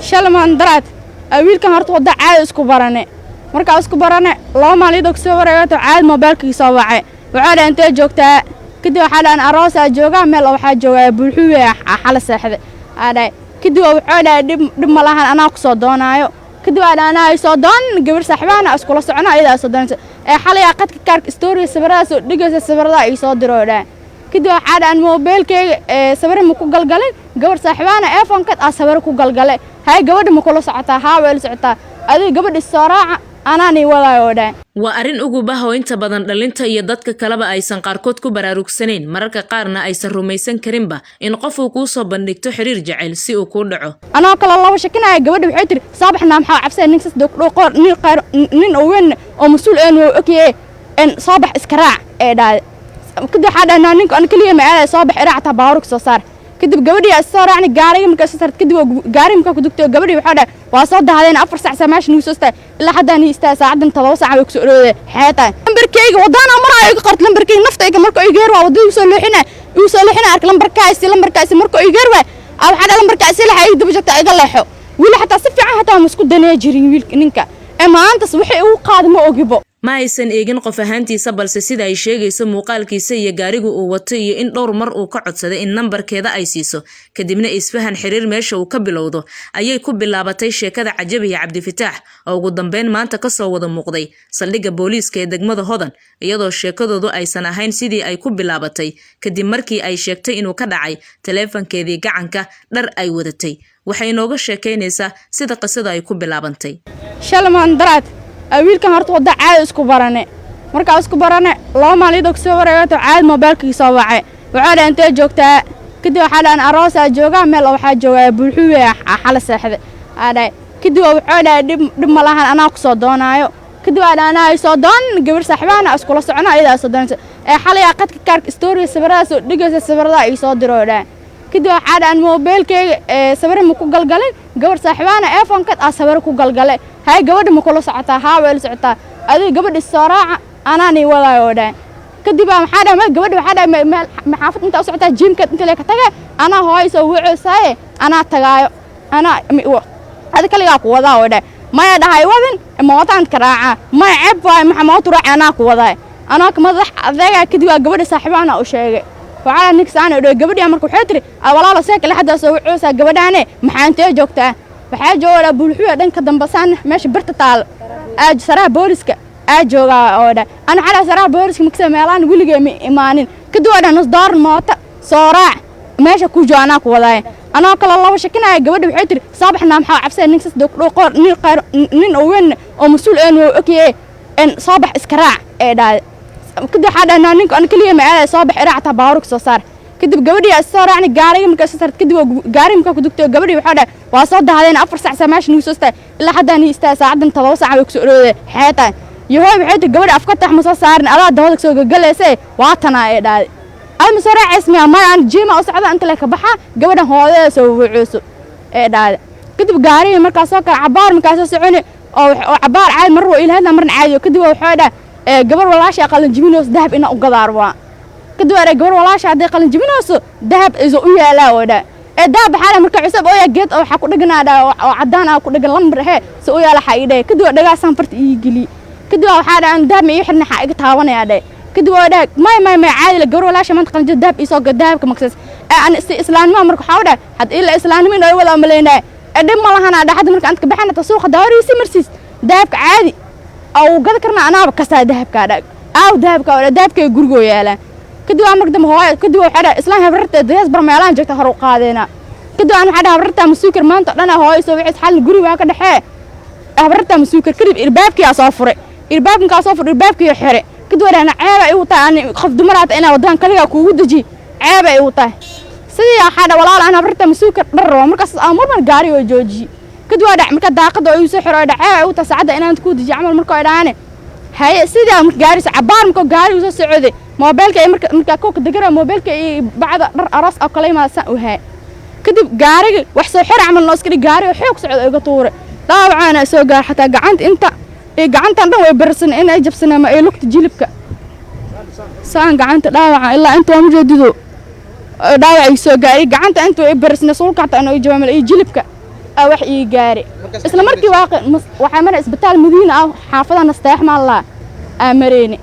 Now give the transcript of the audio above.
Shalman daraad wiilkan horta wadda caadi isku barane. Markaa isku barane 2 maalin kasoo wareegato, caadi moobeelkii soo wacay. Waxaa dhahay, "Intee joogtaa?" Kadib waxaa dhahan, "Aroosaa joogaa, meel waxaa joogaa Bulxuwe, xala seexde," aa dhahay. Kadib wuxuu dhahay, "Dhib ma lahan, anaa ku soo doonaayo." Kadib aa dhahay, "Anaa soo doon, gabar saaxiibahana iskula socona, ayadaa soo doonaysa." Ee xalay qadka kaarka story sawiradaas soo dhigaysa, sawiradaa ii soo diro, dhahay. Kadib waxaa dhahan, moobeelkeyga sawir ma ku galgalin, gabar saaxiibahana iPhone-kad aa sawiro ku galgale. Hay, gabadha ma kula socotaa? Haa, way la socotaa. Adiga gabadha soo raaca, anaani wadaayo, oo dhahay. Waa arrin ugub ah oo inta badan dhalinta iyo dadka kaleba aysan qaarkood ku baraarugsanayn, mararka qaarna aysan rumaysan karinba in qof uu kuu soo bandhigto xiriir jacayl si uu kuu dhaco. Anoo kale laba shakinaya, gabadha waxay tiri, "Soo baxnaa, maxaa cabsaya? Nin sas dhoqor, nin qayr, nin oo weyn oo mas'uul een wuu ogyahay, en soo bax, iska raac," ee dhahay. Kadib waxaa dhahnaa, "Ninka an kaliya ma aaday, soo bax, iraac, taa baabuurka soo saar." Kadib gabadhii aa soo raacni gaariga. Markaa soo saartay kadib, gaariga markaa ku dugtay, gabadhii waxaa dhahay, "Waa soo dahdeen, 4 sac saa meesha nagu soo istaay, ilaa haddaan ii istaay, saacadan 7 sac way kusoo dhowday xeetahay. Lambarkeyga wadaana maraayo iga qorta lambarkeyga naftayga. Marka iga heer waa waddada igu soo leexina, ark lambarkaasi, lambarkaasi. Marka iga heer waa aa waxaa dhahay, "Lambarkaasi leexa, iga daba joogta, iga leexo." Wiil xataa si fiican xataa ma isku danee jirin wiilka ninka ee maantas waxay ugu qaadi ma ogibo. Ma aysan eegin qof ahaantiisa, balse sida ay sheegayso muuqaalkiisa iyo gaariga uu wato iyo in dhowr mar uu ka codsaday in nambarkeeda ay siiso, kadibna isfahan xiriir meesha uu ka bilowdo ayay ku bilaabatay sheekada Cajab iyo Cabdifataax, oo ugu dambeyn maanta kasoo wada muuqday saldhigga booliiska ee degmada Hodan, iyadoo sheekadoodu aysan ahayn sidii ay ku bilaabatay. Kadib markii ay sheegtay inuu ka dhacay taleefankeedii gacanka dhar ay wadatay, waxay inooga sheekaynaysaa sida qisada ay ku bilaabantay. Shalman daraad wiilkan horta wadda caadi isku barane. Markaa isku barane 2 maalin kasoo wareegato, caadi moobeelkii soo wacay. Waxaa dhahay, "Intee joogtaa?" Kadib waxaa dhahan, "Aroosaa joogaa, meel waxaa joogaa Bulxuwe, xala seexde," aa dhahay. Kadib wuxuu dhahay, "Dhib ma lahan, anaa ku soo doonaayo." Kadib aa dhahay, "Anaa soo doon, gabar saaxiibahana iskula socona, ayadaa soo doonaysa." Ee xalay qadka kaarka story sawiradaas soo dhigaysa, sawiradaa ii soo diro, dhahay. Kadib waxaa dhahan, moobeelkeyga sawiro ma ku galgalin, gabar saaxiibahana iPhone-kad aa sawiro ku galgale. Hay, gabadha ma kula socotaa? Haa, way la socotaa. Adiga gabadha soo raaca, anaani wadaayo, oo dhahay. Kadib waxaa dhahay, gabadha waxaa dhahay, "Meel xaafad inta u socotaa, jiimka inta lee ka tage, anaa hooyo soo wucoosaaye, anaa tagaayo, anaa adi kaligaa ku wadaa," oo dhahay. "Maya," dhahay, "wadin mootaan ka raaca." "Maya, ceeb waaye, maxa mootu raaci, anaa ku wadaay." Anaa ka madax adeegaa. Kadib waa gabadha saaxiibahana u sheegay, waxaa ninka saan u gabadhii. Marka waxay tiri, "Walaalo, seekale hadda soo wucoosaa gabadhaane, maxaa intee joogtaa?" "Waxaa joogaa Bulxuya, dhanka dambe, saan meesha birta taal, saraha booliska aa joogaa," oo dha. Ana xalaa saraha booliska maksa meelaan weligay ma imaanin. Kadib waa dhan, "Nus doolar moota soo raac, meesha ku jooga, anaa ku wadaay." Anoo kale laba shakinaya, gabadha waxay tiri, "Soo baxnaa, maxaa cabsaya? Nin sas dhoqor, nin qayr, nin oo weyn oo mas'uul een wuu ogyahay, en soo bax, iska raac," ee dhahay. Kadib waxaa dhahnaa, "Ninka an kaliya ma aaday, soo bax, iraac, taa baabuurka soo saar." Kadib gabadhii aa soo raacni gaariga. Markaa soo saartay kadib, gaariga markaa ku dugtay, gabadhii waxaa dhahay, "Waa soo dahdeen, 4 sac saa meesha nagu soo istaay, ilaa haddaan ii istaay, saacadan 7 sac way kusoo dhowday xeetahay." Yahoy, waxay tiri, "Gabadha afka tax ma soo saarin, adaa dabada kasoo gagalaysa, waa tanaa," ee dhahday. "Ad ma soo raacays miya?" "Maya, aan jiima u socda, inta le ka baxa, gabadhan hooyada soo wucuuso," ee dhahday. Kadib gaarigii markaa soo kala cabaar markaa soo soconi oo cabaar caadi mar waa ilahadna, marna caadi. Kadib waxaa dhahay, "Gabar walaasha qalin jibinayso dahab inaa u gadaar waa." Kadib waa, "Gabar walaasha hadday qalin jibinayso dahab iso u yaalaa," oo dhahay. Ee dahab waxaa dhahay marka cusub oo yaa geed oo waxaa ku dhaganaa dhahay oo caddaan ah ku dhagan lambar hee se u yaala xaa ii dhahay. Kadib waa dhagaasaan farta ii geliye. Kadib waxaa dhahay, "Dahab ma ii xirna, xaa iga taabanayaa?" dhahay. Kadib waa dhahay, "May, may, may, caadi la, gabar walaasha maanta qalin jib dahab iisoo gad, dahabka maksas." Ee an si islaamnimo marka waxaa u dhahay had ila islaamnimo inoo wada malaynaya. Ee dhib ma lahana dhahay, hadda marka anta baxana ta suuqa daawariisi marsiis dahabka caadi oo gada karna, anaaba kasaa dahabkaa dhag aaw dahabka oo dahabkay gurigoo yaalaan. Kadib waa marka dambe hooyo. Kadib waxaa dhahay, "Islaan habrarta dayaas bar meelaan joogta hor u qaadeena." Kadib aan waxaa dhahay, "Habrarta masuukar maanta oo dhan hooyo soo wixis xalin guri waa ka dhaxee, habrarta masuukar." Kadib irbaabkii aa soo furay, irbaabkan kaa soo furay, irbaabkii xire. Kadib waa dhahay, "Ceeba igu tahay ani qof dumaraata inaa waddan kaligaa kuugu deji, ceeba igu tahay." Sidii waxaa dhahay, "Walaal, aan habrarta masuukar dhar rabo." Markaas aan marmar gaari oo joojiye. Kadib waa dhac marka daaqada oo igu soo xiro oo dhac, "Ceeba igu tahay saacadda inaan kuu dejiyo camal." Marka ay dhahaane, haye, sidaa marka gaariisa cabaar marka gaari soo socday, moobeelka ay marka kooka degara, moobeelka iyo bacda dhar aroos oo kala imaada saan u haay. Kadib gaariga wax soo xir camal noo iska dhig, gaariga xoog socda iga tuuray, dhaawacaana soo gaar, xataa gacanta inta iyo gacantan dhan way barsan in ay jabsan ama ay lugta jilibka saan gacanta dhaawaca ilaa inta waa mujeedido. Dhaawac ii soo gaari gacanta intuu i barisna, suulka xataa inuu i jawaamil iyo jilibka aa wax ii gaari. Isla markii waxaa maray isbitaal Madiina ah, xaafada Nasteex maallaa aa mareyni.